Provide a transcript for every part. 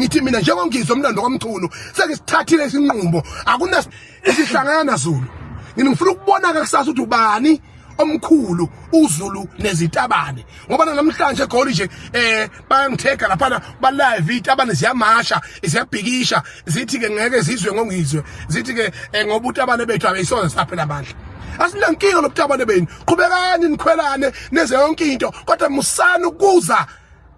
Ngithi mina njengongizwe umlando kwaMchunu sengisithathile isinqumo, akuna isihlangana Zulu. Ngifuna ukubona ke kusasa ukuthi ubani omkhulu uZulu nezitabane, ngoba namhlanje eGoli nje bayangithega lapha ba live, itabane ziyamasha, ziyabhikisha, zithi ke ngeke zizwe ngongizwe, zithi ke ngoba utabane bethu abeyisoze saphela amandla. Asinankinga lobutabane benu, qhubekani nikhwelane neze yonke into, kodwa musani ukuza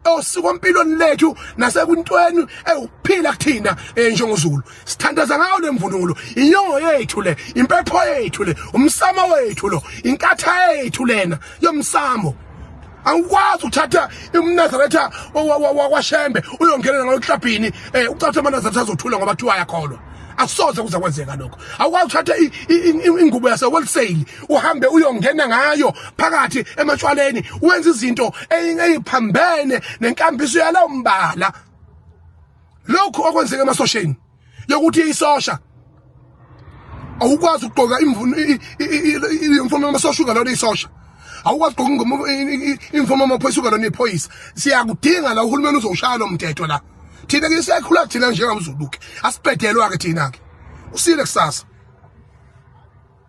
osikompilweni lethu nasekuntweni ewuphila kuthina njengoZulu. Sithandaza ngayo lemvunulo, inyongo yethu le, impepho yethu le, umsamo wethu lo, inkatha yethu lena yomsamo. Awukwazi ukuthatha umNazaretha wakwaShembe uyongenela ngayo eklabhini, ucatha amaNazaretha azothula ngoba kuthiwa ayakholwa. Akusoze kuze kwenzeka lokho. Awukwazi ukuthatha ingubo yase-wholesale uhambe uyongena ngayo phakathi ematshwaleni, wenza izinto eyiphambene nenkambiso yalowo mbala. Lokhu okwenzeka emasosheni yokuthi isosha awukwazi ukugqoka imvunulo yamasosha ungalona isosha, awukwazi ukugqoka imvunulo yamaphoyisa ungalona iphoyisa. Siyakudinga la, uhulumeni uzowushaya lo mthetho la. Thina ke siyakhula thina njengamZulu ke, asibhedelwa ke thina ke usile kusasa.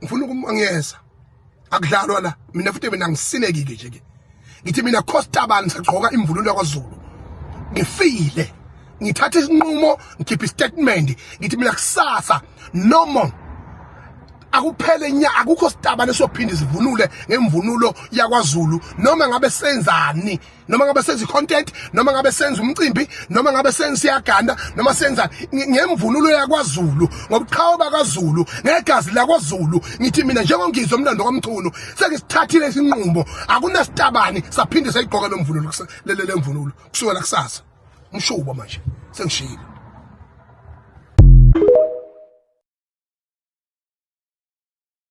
Ngifuna ukumangiyeza, akudlalwa la. Mina futhi mina ngisinekile nje ke, ngithi mina Costabani sagqoka imvunulo yakwaZulu, ngifile, ngithatha isinqumo, ngikhipha istatement, ngithi mina kusasa no more, akuphele nya, akukho sitabane sophinda isivunule ngemvunulo yakwaZulu, noma ngabe senzani, noma ngabe senza icontent, noma ngabe senza umcimbi, noma ngabe senza siyaganda, noma senza ngemvunulo yakwaZulu, ngobuqhawe bakaZulu, ngegazi lakwaZulu. Ngithi mina njengongizwe umlando kwaMchunu sengisithathile isinqumo, akunasitabani saphinde sayigqoka lo mvunulo, lemvunulo kusukela kusasa. Umshubo manje sengishilo.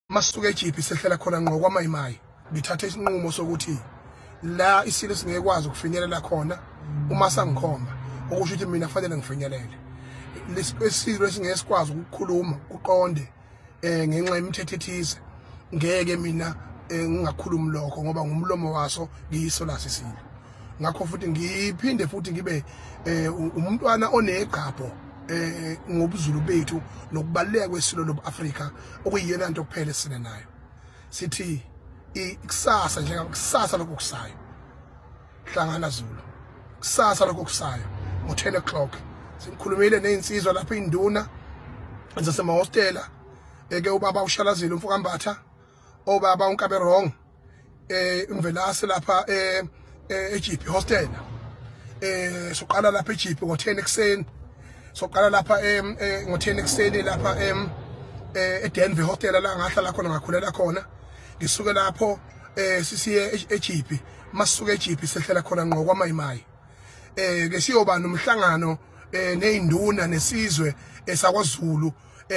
Masuke eJiphi sehlela khona ngqo kwaMayimayi, ngithathe isinqumo sokuthi la isilo singekwazi ukufinyelela khona uma sangikhomba, okusho ukuthi mina kufanele ngifinyelele isilo esingeke sikwazi ukukhuluma kuqonde ngenxa yemithetho ethize. Ngeke mina ngingakhulumi lokho ngoba ngumlomo waso, ngiyiso laso isilo. Ngakho futhi ngiphinde futhi ngibe umntwana onegqabho ngobuZulu bethu nokubaluleka kwesilo lobuAfrika, okuyiyona nto kuphela esine nayo. Sithi ikusasa, njengakusasa lokho kusayo, hlangana Zulu, kusasa lokho kusayo ngo-10 o'clock. Sikhulumile nezinsizwa lapha, induna zasemahostela, eke ubaba ushalazile umfokambatha, obaba unkabe wrong, imvelase lapha eJP hostel. Soqala lapha eJP ngo-10 ekseni, soqala lapha ngo-10 ekseni lapha eDenver hostel la ngahlala khona, ngakhulela khona. Ngisuke lapho sisiye eJP, masuke eJP sehlela khona ngqo kwaMayimayi, ke siyoba nomhlangano nezinduna nesizwe esakwaZulu,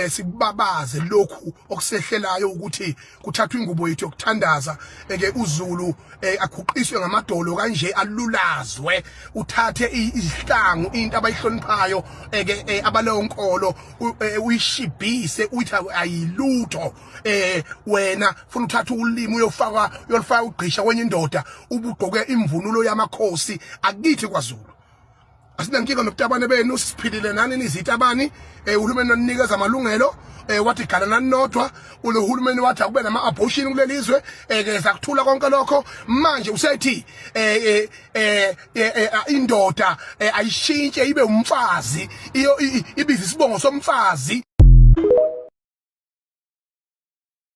sibabaze lokhu okusehlelayo ukuthi kuthathwa ingubo yethu yokuthandaza, eke uZulu aguqiswe ngamadolo kanje, alulazwe, uthathe izihlangu, into abayihloniphayo eke abaleyo nkolo, uyishibhise, uyithi ayilutho. Wena funa uthatha ulimi uyofaka, uyolifaka ugqisha kwenye indoda, ubugqoke imvunulo yamakhosi akithi kwaZulu. Asinankinga nobutabane benu, siphilile nani nizitabani. Uhulumeni waninikeza amalungelo, wathi gana nanodwa. Uhulumeni wathi akube nama abortion kulelizwe, ke sakuthula konke lokho. Manje usethi indoda ayishintshe ibe umfazi, ibiza isibongo somfazi.